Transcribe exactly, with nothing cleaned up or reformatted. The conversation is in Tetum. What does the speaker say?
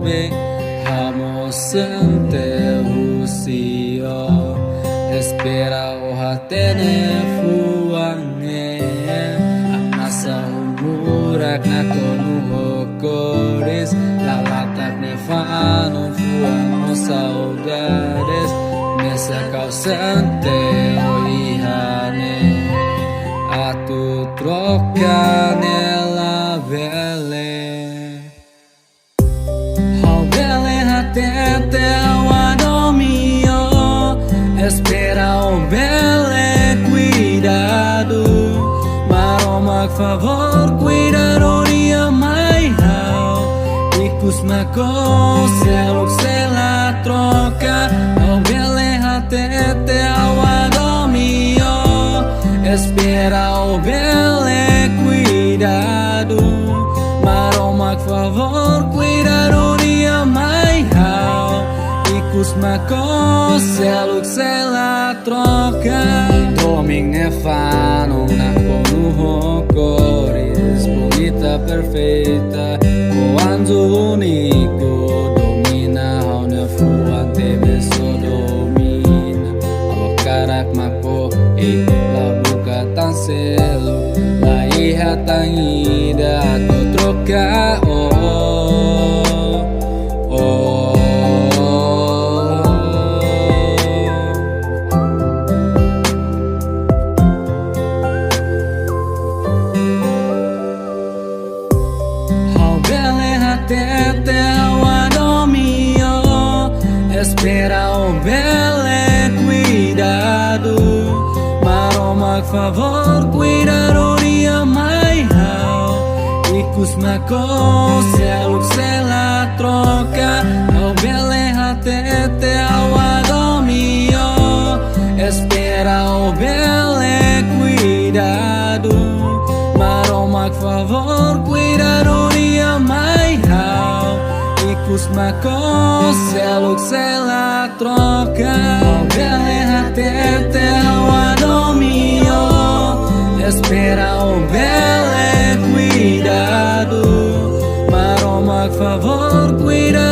Ha'u mós sente husi ó, espera ó hatene fuan ne'e. Amasa ó murak nakonu ho kores, lalatak ne'e fanun fuan ho saudades. Mesak ha'u sente ó iha ne'e, atu troka ne'e labele. Ha'u bele hatete ha'u hadomi ó, espera ó bele kuidadu. Maromak favór kuidadu nia mai ha'u. Ikus mak ó, seluk sei la troka. Ha'u bele hatete ha'u hadomi ó, espera ó bele kuidadu. Maromak favór kuidadu nia mai ha'u. Ikus mak ó, seluk sei la troka. Domin ne'e fanun nakonu ho kores, bonita, perfeita, ho anju úniku domina. Ha'u-nia fuan tebes ó domina. Ha'u hakarak mak ó, ei, la buka tan seluk, la iha tan ida atu troka ó. Ó. Ha'u bele hatete ha'u hadomi ó, espera ó bele kuidadu. Maromak favór kuidadu nia mai ha'u. Ikus mak ó, seluk sei la troka. Ha'u bele hatete ha'u hadomi ó, espera ó bele kuidadu. Maromak favór kuidadu nia mai ha'u. Ikus mak ó, seluk sei la troka. Ha'u bele hatete ha'u hadomi ó, espera ó bele kuidadu. Maromak favór kuidadu